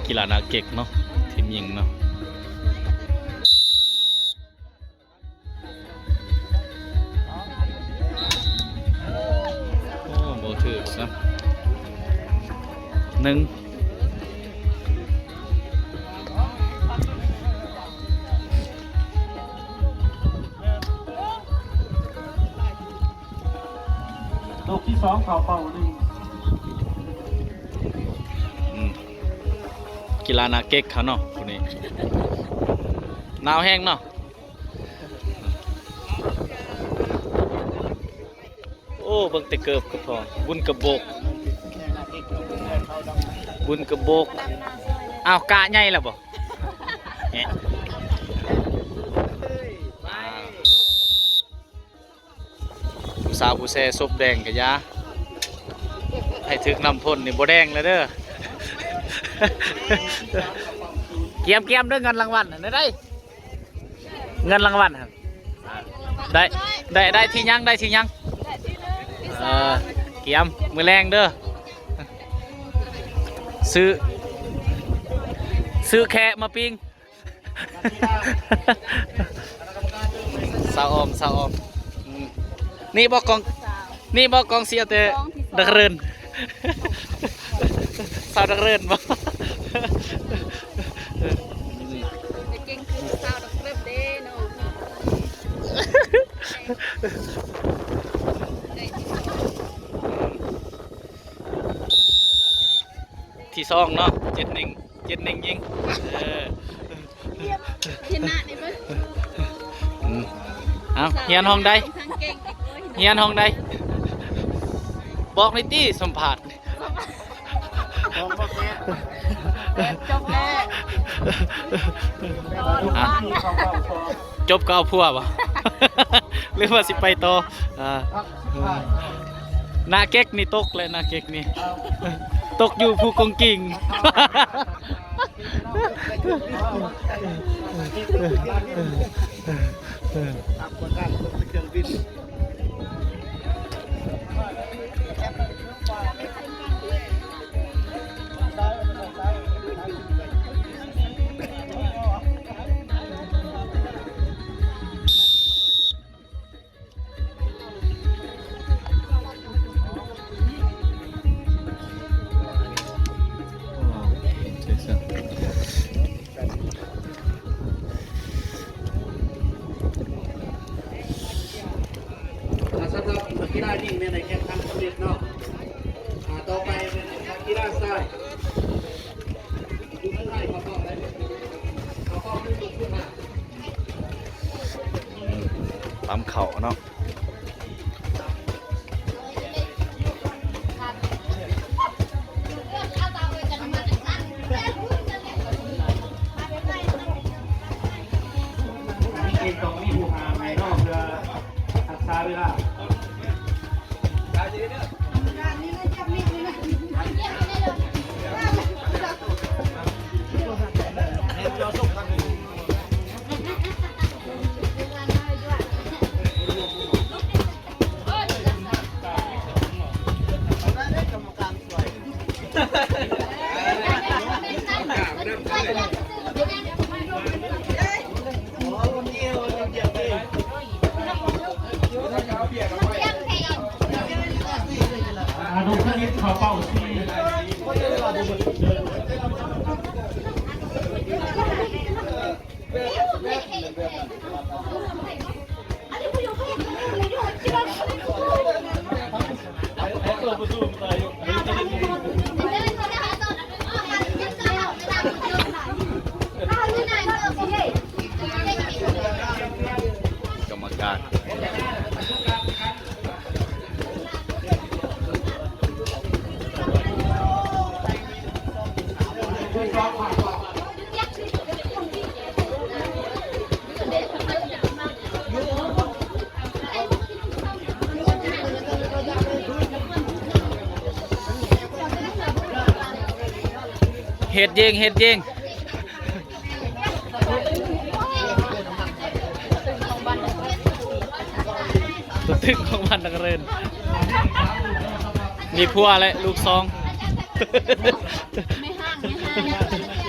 ກິລາໜ້າເກັກເນາະ ທີມຍິງເນາະ. ໂອ້ ບໍ່ຖືກຊະ ໜຶ່ງ ລູກທີສອງເຂົ້າເປົ້າ ໜຶ່ງ ອືມ ກິລາໜ້າເກັກເຂົາເນາະ ຜູ້ນີ້ ໜາວແຮງເນາະ. ໂອ້ ເບິ່ງແຕ່ເກີບກໍພໍ ບຸນກະບົກ ບຸນກະບົກ. ອ້າວ ກະໃຫຍ່ແລ້ວບໍ່? ແຫະ ຜູ້ສາວຜູ້ແຊສົບແດງກະຢ່າ ໃຫ້ຖືກນ້ຳພົ້ນນີ້ບໍ່ແດງແລ້ວເດີ. ກຽມໆເດີ ເງິນລາງວັນຫັ້ນໄດ້ ເງິນລາງວັນຫັ້ນ ໄດ້ ໄດ້ ໄດ້ທີ່ຫຍັງ ໄດ້ທີ່ຫຍັງ? ເອີ ກຽມ ມື້ແລງເດີ ຊື້ ຊື້ແຄະມາປີ້ງ. ສາວອອມ ສາວອອມ ອືມ ນີ້ບໍ່ກອງ ນີ້ບໍ່ກອງເຊຍແຕ່ດັກເຣີນ ສາວດັກເຣີນບໍ່? ເກັ່ງຄືສາວດັກເຣີນເດ້ເນາະ. ທີສອງເນາະ ເຈັດໜຶ່ງ ເຈັດໜຶ່ງຍິງ ເອີ ຊະນະນີ້ເບິ່ງ ອືມ ເອົ້າ ຮຽນຫ້ອງໃດ? ຮຽນຫ້ອງໃດ? ບອກໜ່ອຍຕິ ສຳພາດ ຈົບແລ້ວ ຈົບກໍເອົາຜົວບໍ່? ຫຼືວ່າຊິໄປຕໍ່? ອ່າ ໜ້າເກັກນີ້ຕົກແຫຼະ ໜ້າເກັກນີ້ຕົກຢູ່ພູກົງກິງ. ສຳລັບນັກກິລາຍິງແມ່ນໄດ້ແຂ່ງຂັນສຳເລັດເນາະ. ອ່າ ຕໍ່ໄປແມ່ນນັກກິລາຊາຍ ຢູ່ທາງໃນເຂົ້າເປົ້າໄດ້ ເຂົ້າເປົ້າຄືສຸດທ້າຍ. ອືມ ຕຳເຂົ້າເນາະ. ເອງຕ້ອງມີຜູ້ຫ້າມໃຫ້ເນາະ ເພື່ອຮັກສາເວລາ. ອາ ໜຸ່ມຄະນິດເຂົ້າເປົ້າສີ່. ກຳມະການ ເຮັດເຢງ ເຮັດເຢງ. ຕົວຕຶງຂອງບ້ານນັກເຣີນ ມີຜົວແລະລູກສອງ. ແມ່ຮ້າງ ແມ່ຮ້າງ.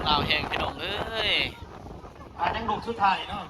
ໜາວແຮງພີ່ນ້ອງເອີຍ. ອ່າ ຍັງລູກສຸດທ້າຍເນາະ.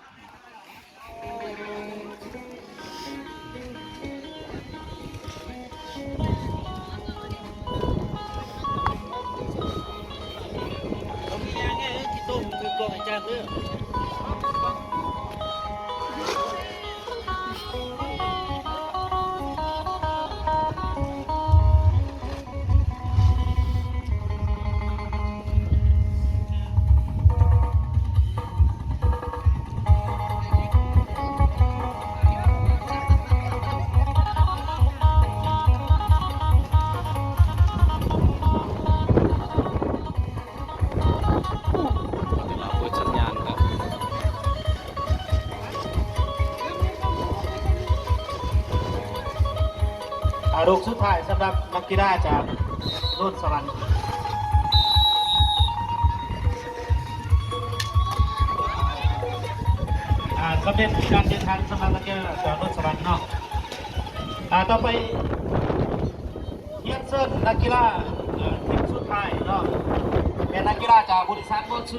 ອ່າ ລູກສຸດທ້າຍສຳລັບນັກກິລາຈາກໂນນສະຫວັນ. ອ່າ ສຳເລັດການແຂ່ງຂັນສຳລັບນັກກິລາຈາກໂນນສະຫວັນເນາະ. ອ່າ ຕໍ່ໄປຮຽນເຊີນນັກກິລາ ເອີ ທີມສຸດທ້າຍເນາະ ແມ່ນນັກກິລາຈາກບໍລິສັດໂນນສຸ